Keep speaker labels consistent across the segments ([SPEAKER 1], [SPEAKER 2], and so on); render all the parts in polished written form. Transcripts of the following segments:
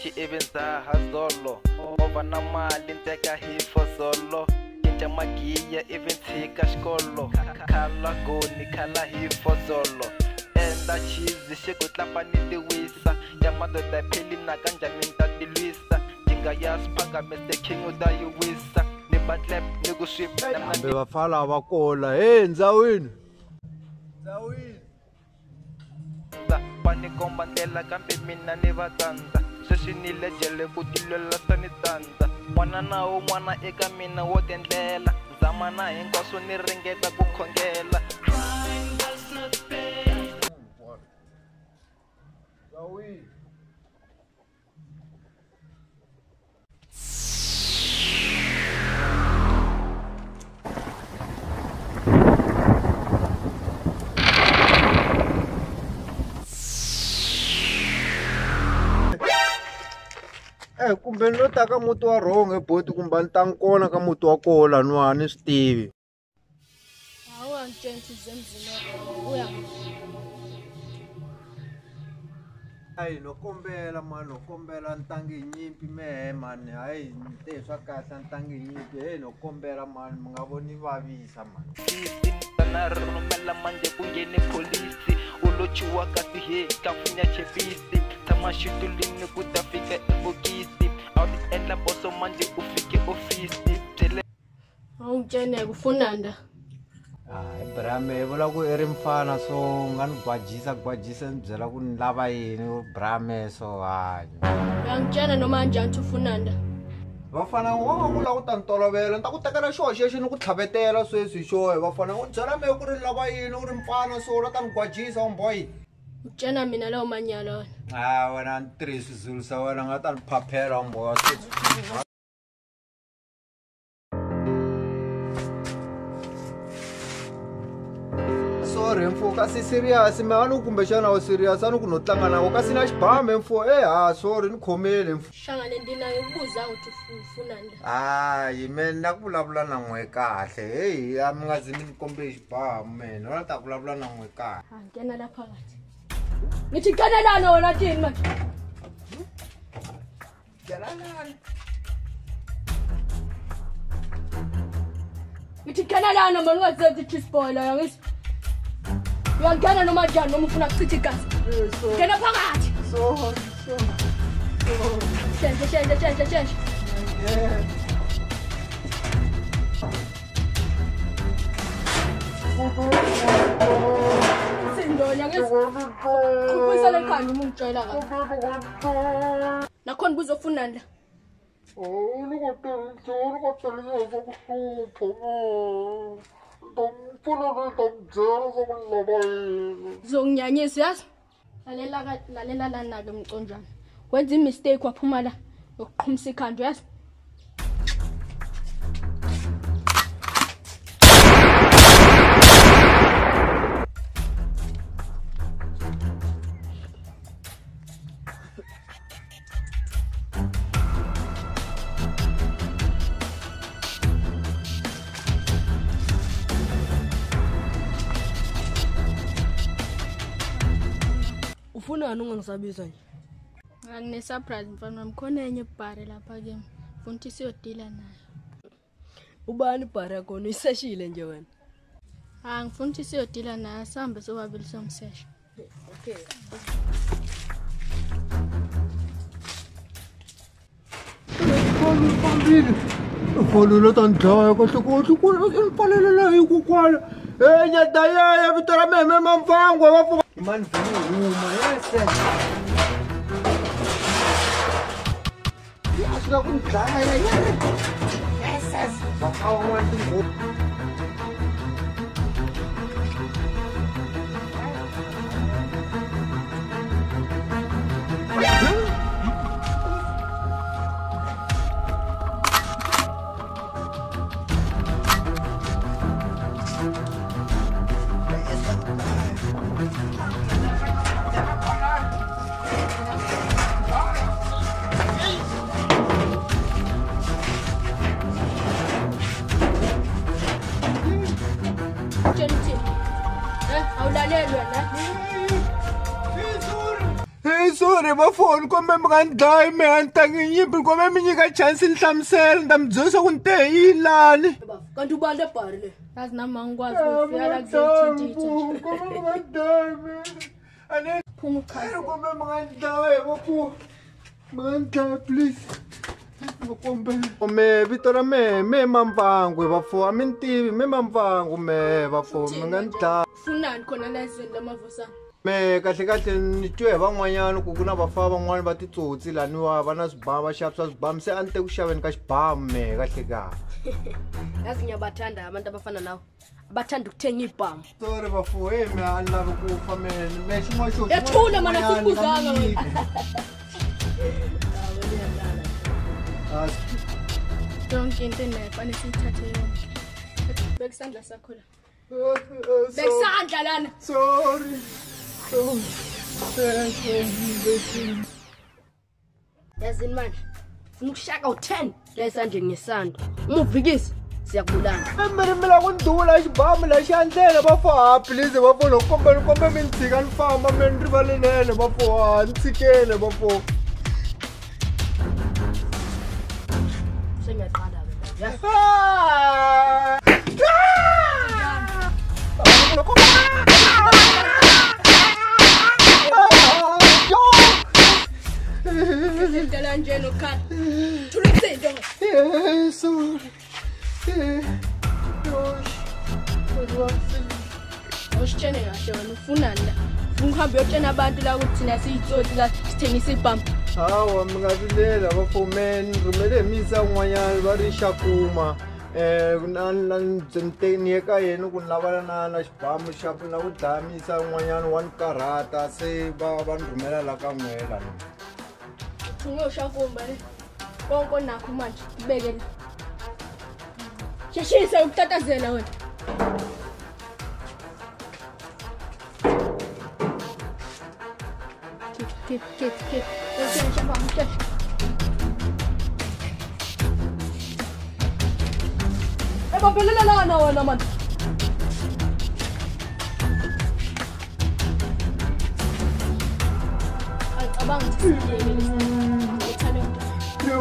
[SPEAKER 1] Gucci ivi ndzaha zolo. Movha na mali nteka hi fosolo. Cinca magiya ivi tshika xikolo. Khala goni khala hi fosolo. Endla cheese xi ku tlapa ni tiwisa. Ya madoda pheli na kanjhani ni ta tilwisa. Jinga ya sphaka Mr King u ta yi wisa. Ni ba clap ni ku swi
[SPEAKER 2] Hambi vafana va kola hey ndzawini. Ndzawini.
[SPEAKER 1] Va ni komba ndlela kambe mina ni va tsandza. Sweswi ni le jele ku tilwela swa ni tsandza. N'wana na wun'wana eka mina wo tendlela. Zama na hinkwaswo ni ringeta ku khongela.
[SPEAKER 2] Ndzawini. Kumbe ni lo ta ka muti wa wrong eboti kumbe a ni tangi kona ka muti wa koho laniwa a ni swi tivi. Hayi no kombela mani no kombela ni tangi hi nyimpi mehe mani hayi ni te hi swa kahle a ni tangi hi nyimpi hey no kombela mani mi nga voni vavisa mani.
[SPEAKER 1] Na rhumela manje ku nghene pholisi u lo chuwa kasi he ka funya chepisi. Tshama xitulwini ku ta fika ebokisi. A wu ti endla boso manje u fike ofisi.
[SPEAKER 3] Awungitsheneke ufunanda.
[SPEAKER 2] Hayi Brame i vula ku i ri mfana so u nga ni gwajisa gwajisa ni byela ku ni lava yini Brame so hayi.
[SPEAKER 3] Uyangitshena noma kanjani ukuthi ufunanda.
[SPEAKER 2] Vafana wa nga ku lava ku ta ni tolovela ni ta ku tekela xoho xexo ni ku tlhavetela sweswi hi xoho vafana u byela mehe ku ri lava yini u ri mfana so u la ta ni gwajisa u boy.
[SPEAKER 3] Utshena mina lawo manyala wena.
[SPEAKER 2] Ah wena ni tirhisi Swizulu swa wena nga ta ni phaphela mboya sweswi. Sorry mfo kasi serious me a ni kumbexana wu serious a ni ku no tlanga na kasi na xibamu mfo eh ha sorry ni khomele mfo.
[SPEAKER 3] Hlangane ndinayo ukubuza ukuthi ufunani.
[SPEAKER 2] Hayi me na ku vulavula na n'we kahle hey a mi nga zi mi ni kombe xibamu me no la ta vulavula na n'we kahle.
[SPEAKER 3] Ha ngena lapha phakathi. Ngithi ngena lana wena thini manje?
[SPEAKER 2] Ngena lana.
[SPEAKER 3] Ngithi ngena lana manje ungazenzi cheese boiler yangizwa. Uyangena noma njani noma ufuna kuchitha igazi? Ngena phakathi.
[SPEAKER 2] Sorry, sorry.
[SPEAKER 3] Sheshe, sheshe, sheshe, sheshe. Sindonya ngizwa. Kubuyisela ekhanda uma ungitshela kabi. Nakhona kuzofunani la? Zonginyanyisa yazi. Lalela lalela lana ke mconjana. Wenza imistake waphuma la yokuqhumisa ikhanda yazi.
[SPEAKER 4] Ufunani ungangisabisa nje?
[SPEAKER 3] Ngine surprise mfana wami khona enye ibhare lapha kimi. Ngifuna ukuthi siyodila nayo.
[SPEAKER 4] Ubani ibhare yakho uyiseshile nje wena?
[SPEAKER 3] Ah ngifuna ukuthi siyodila nayo sihambe sobabili somsesha.
[SPEAKER 4] Okay.
[SPEAKER 2] Mfana lo ta ndlaya kahle kahle ku ni pfalelela hi ku kwala. Eh nyadayaya vito ra mehe Mamfangwa va pfuka. Mani huma yes. Ya swi nga ku ni dlaya yes. Yes. Va kawa tingo. Sorry va foni kumbe mi nga ni dlayi mi a ni tlangi nyimpi kumbe mi nyika chance ni hlamusela ni ta mi byela ku ni te hi yini lani.
[SPEAKER 4] Kanti ubani le bhari le?
[SPEAKER 3] Yazi nami angikwazi ukufika la kuzothintitha nje.
[SPEAKER 2] Kumbe mi nga ni dlayi mina. A ni
[SPEAKER 3] Phuma uchaze.
[SPEAKER 2] kumbe mi nga ni dlayi va mi nga ni dlayi please. Me vito ra mehe me Mamvangu vafo a mi ni tivi me Mamvangu me vafo mi nga ni dlayi.
[SPEAKER 3] Funani khona la ezweni lamavusana?
[SPEAKER 2] Me kahle kahle ni twe hi van'wanyana ku ku na vafana van'wani va titsotsi laniwa va na swibamu va xavisa swibamu se a ni te ku xaveni ka xibamu me kahle kahle.
[SPEAKER 4] Yazi ngiyabathanda abantu abafana nawe. Abathanda ukuthenga ibhamu.
[SPEAKER 2] Sorry vafo hey me a ni lavi ku fa me me xin'wana xo
[SPEAKER 3] Yathula mana sikubuzanga wena. Yonke into enayo fanele siyithathe yonke. Beka isandla sakho la. Beka isandla lana.
[SPEAKER 2] Sorry.
[SPEAKER 4] Yazini manje funa ukushaka u-10 la esandleni ngesando. Uma uvikisa siyakubulala.
[SPEAKER 2] Mina mi lava ku ni duvula xibamu lexi ndlela vafo ha please vafo loko kombe ni kombe mi ni tshika ni famba me ni rivalelene vafo ha ni tshikele vafo.
[SPEAKER 4] Sengiyaqala-ke manje. Yazi.
[SPEAKER 3] Ngidala nje nokhala. Thula izinto.
[SPEAKER 2] Sorry.
[SPEAKER 3] Awusitshene kahle wena ufunani la? Ufuna ukuhamba uyotshena abantu la ukuthi thina siyitsotsi la sithengisa ibhamu.
[SPEAKER 2] Hawa mi nga vilela vafo me ni rhumele hi misa un'wanyana va ri xakuma ni ye ka yena ku ni lavana na na xibamu xa na ku dlaya misa un'wanyana wa ni karhata se va va ni rhumela la ka n'we lani.
[SPEAKER 3] Uthunge ushakumba le. Konke nakho manje kubeke la. Sheshisa ukutatazela wena. Kip kip kip.
[SPEAKER 4] Ebambelela lana wena man.
[SPEAKER 3] Angicabanga ukuthi siyeke
[SPEAKER 2] Yo.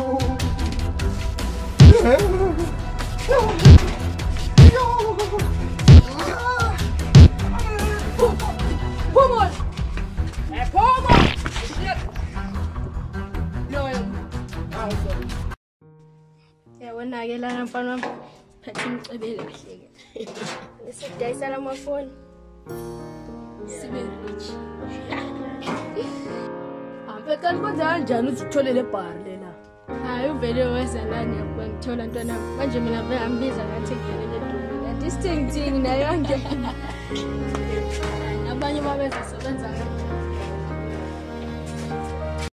[SPEAKER 4] Phuma! Phuma!
[SPEAKER 3] Loyo. Yabona-ke lana mfana wami phethe imicebe kahle-ke. Esidayisa lamafoni sibe rich.
[SPEAKER 4] Hambe kanti kwenza kanjani uze uthole le bhari lena?
[SPEAKER 3] Hayi uvele weza lana ngithola ntwana manje mina bengambiza ngathi ngiyanele edumile. Kanti isithingithingi nayo yangena. Abanye babezosebenza